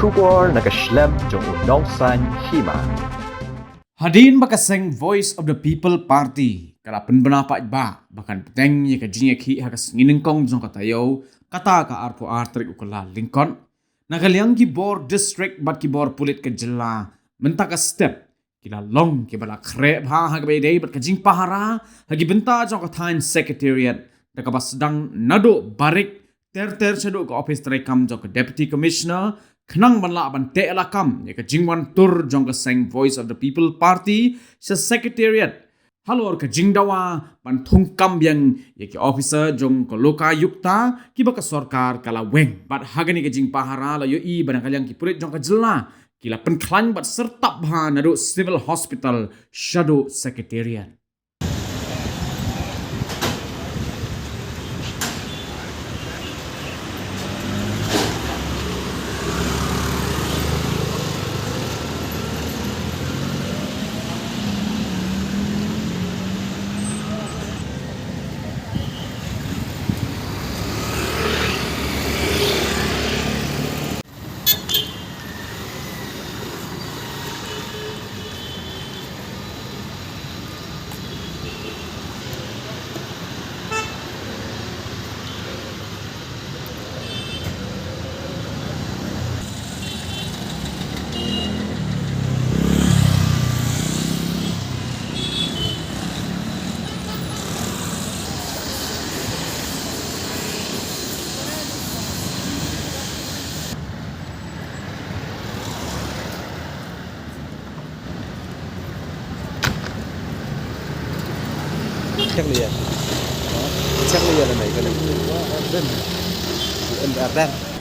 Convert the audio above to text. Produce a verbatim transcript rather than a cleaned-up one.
Khubor na ka shlem jong u Nongsaiñ Hima. Hadien ba ka seng Voice of the People Party ka la pynbna paidbah ba kan bteng ïa ka jingïakhih ha ka sngi nyngkong jong ka taïew, kata ka arphew ar tarik u Kyllalyngkot, na ka liang ki bor district bad ki bor pulit ka jylla mynta ka step ki la long kiba la khreh bha ha kaba ïadei bad ka jingpahara ha ki bynta jong ka thaiñ Secretariat, da kaba sdang naduh barik ter ter shaduh ka ophis treikam jong ka Deputy Commissioner, khnang ban lah ban teh lakam ïa ka jingwan tur jong ka seng Voice of the People Party sha Secretariat, halor ka jingdawa ban thungkam biang ïa ki officer jong ka Lokayukta kiba ka sorkar ka la weng. Bad ha kane ka jingpahara la ïohi ba na ka liang ki pulit jong ka jylla ki la pynkhlaiñ bad syrtap bha naduh Civil Hospital shaduh Secretariat. Check liya. Check liya na mai kane. Em, em, em.